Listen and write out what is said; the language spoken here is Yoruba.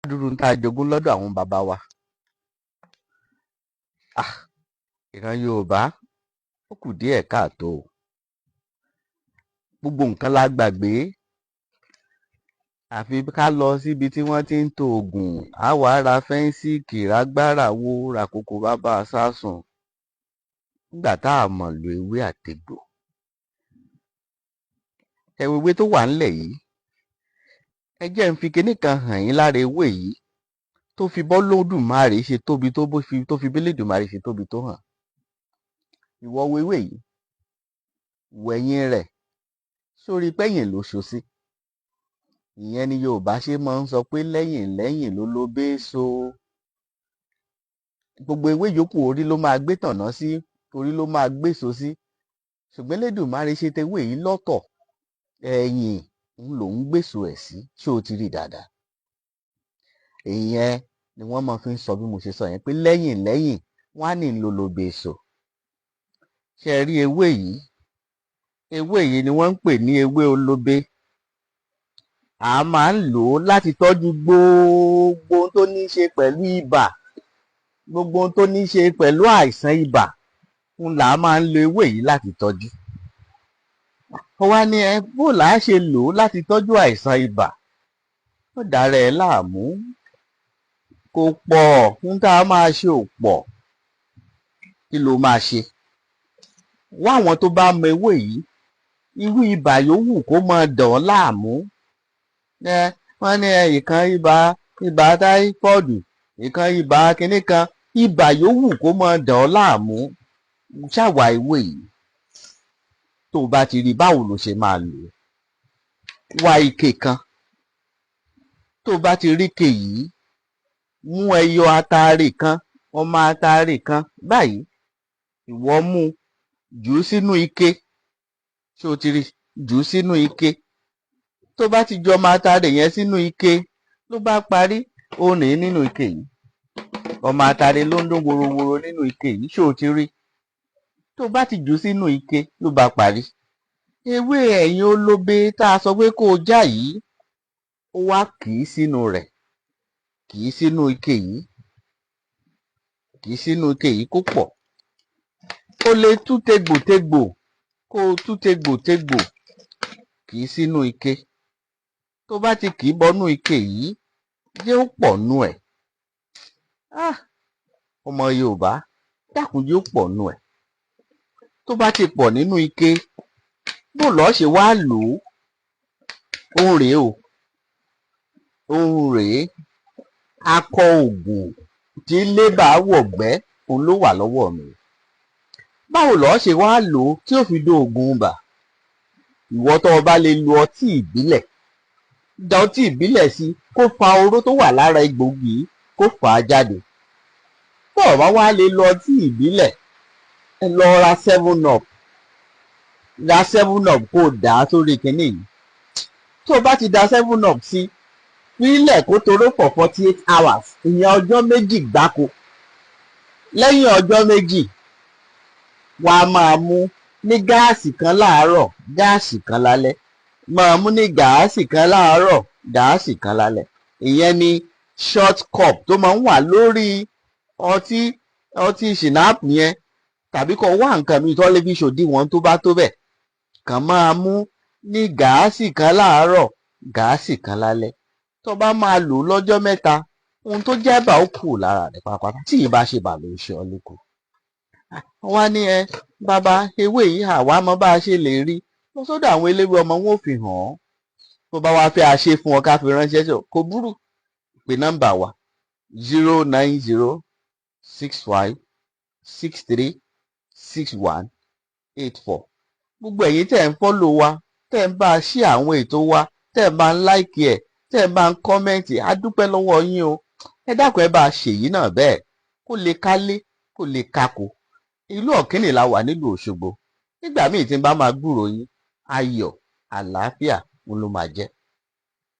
Dúró ń tá a jogún lọ́dọ̀ àwọn bàbá wa. Ah, ìran Yorùbá, ó kù díẹ̀ káàtó o. Gbogbo nǹkan la gbàgbé, àfi ká lọ síbi tí wọ́n ti ń to oògùn. Á wàá ra fẹ́ńsíìkì, rágbára wo ràkòkò bàbá sásùn nígbà tá a mọ̀ lo ewé àtegbò. Ẹ wo ewé tó wà ńlẹ̀ yìí. Ẹ jẹ́ ń fi kinní kan hàn yín lára ewé yìí tó fi bọ́ lódùmarè ṣe tóbi tó, bó fi tó fi b'Elédùmarè ṣe tóbi tó hàn. Ìwọ wo ewé yìí, wẹ̀yìn rẹ̀ sórí pẹ́yìn ló so sí. Ìyẹn ni Yorùbá ṣe máa ń sọ pé lẹ́yìn lẹ́yìn ló ló béso. Gbogbo ewé yòókù, orí ló máa gbé tànná sí, orí ló máa gbéso sí, ṣùgbọ́n Elédùmarè ṣe tewé yìí lọ́tọ̀. Ẹ̀yìn ń lòún gbèso ẹ̀ sí. Ṣé o ti rí dáadáa? Ìyẹn ni wọ́n máa fi ń sọ bí mo ṣe sọ yẹn pé lẹ́yìn lẹ́yìn wọ́n á ní lólobèso. Ṣé ẹ rí ewé yìí? Ewé yìí ni wọ́n ń pè ní ewé olóbe. A máa ń lò ó láti tọ́jú gbogbo ohun tó ní í ṣe pẹ̀lú ibà. Gbogbo ohun tó ní í ṣe pẹ̀lú àìsàn ibà ń là á máa ń lo ewé yìí láti tọ́jú. Ó wá ní ẹ bó là á ṣe lò ó láti tọ́jú àìsàn ibà. Ó dára ẹ láàmú, kò pọ̀. Ohun tá a máa ṣe ò pọ̀. Kí ló máa ṣe? Wá àwọn tó bá mọ ewé yìí, irú ibà yòówù kó máa dàn ọ́ láàmú. Ẹ wọ́n ní ìkan ibà, ibà táífọ́ọ̀dù, ìkan ibà kínní kan, ibà yòówù kó máa dàn ọ́ láàmú, ṣàwà ewé yìí. Tó o bá ti rí, báwo ló ṣe máa lò ó? Wá ike kan. Tó o bá ti rí ike yìí, mú ẹyọ ataare kan, ọmọ ataare kan báyìí. Ìwọ mú, jù ú sínú ike. Ṣé o ti rí? Jù ú sínú ike. Tó bá ti ju ọmọ ataare yẹn sínú ike, ló bá parí. Ó ní nínú ike yìí, ọmọ ataare ló ń dún worowóró nínú ike yìí. Ṣé o ti rí? Tó bá ti jù ú sínú ike, ló bá parí. Ewé ẹ̀yìn olóbe tá a sọ pé kó o já yìí, ó wá kì í sínú rẹ̀, kì í sínú ike yìí, kì í sínú ike yìí kó pọ̀. O lè tú tegbòtegbò, kó o tú tegbòtegbò, kì í sínú ike. Tó bá ti kì í bọnú ike yìí, jẹ́ ó pọ̀ nú ẹ̀. Ah, ọmọ Yorùbá, dákun, jẹ́ ó pọ̀ nú ẹ̀. Tó bá ti pọ̀ nínú ike, bó lọ́ọ́ ṣe wá lò ó? Òun rèé o, òun rèé. Akọ ògùn tí lébà wọ̀gbẹ́, òun ló wà lọ́wọ́ mi. Báwo lọ́ọ́ ṣe wá lò ó tí ó fi do ògùn ibà? Ìwọ tó o bá lè lo ọtí ìbílẹ̀, da ọtí ìbílẹ̀ sí kó fa oró tó wà lára egbògi yìí, kó fà á jáde. Tó o bá wá lè lo ọtí ìbílẹ̀, ẹ lọ ra 7 Up. Ra 7 Up, kó o dà á sórí kinní yìí. Tó o bá ti da 7 Up sí, fílẹ̀ kó toró for 48 hours, ìyẹn ọjọ́ 2 gbáko. Lẹ́yìn ọjọ́ 2, wàá máa mú ní glass kan láàárọ̀, glass kan lálẹ́. Máa mú ní glass kan láàárọ̀, glass kan lálẹ́. Ìyẹn ni short cup tó máa ń wà lórí ọtí ṣìnáàpù yẹn, tàbí kó wá nǹkan míì tó lè fi ṣòdiwọ̀n tó bá tó bẹ̀. Kàn máa mú ní glass kan láàárọ̀, glass kan lálẹ́. Tó bá máa lò ó lọ́jọ́ 3, ohun tó jẹ́ bà ó kù lára rẹ̀ pátápátá. Tí ì bá ṣe bà ló ń ṣe ọ́ lóko. Wọ́n á ní ẹ bàbá, ewé yìí, àwa mọ bá a ṣe lè rí lọ sọ́dọ̀ àwọn eléwé ọmọ, wọn ò fi hàn án. Tó bá wá fẹ́ a ṣe fún ọ, ká fi ránṣẹ́ sí ọ, kò burú. Pé nọ́mbà wa: 09065636184. Gbogbo ẹ̀yin tẹ́ ń follow wa, tẹ́ ń bá a ṣí àwọn ètò wa, tẹ́ ń bá ń like ẹ̀, tẹ́ ń bá ń comment, á dúpẹ́ lọ́wọ́ yín o. Ẹ dákun, ẹ bá a ṣèyí náà bẹ́ẹ̀, kó lè kálé, kó lè kákó. Ìlú Ọ̀kínì la wà, nílùú Òṣogbo. Nígbà míì tí n bá máa gbúròó yín, ayọ̀ àlàáfíà ń ló máa jẹ́.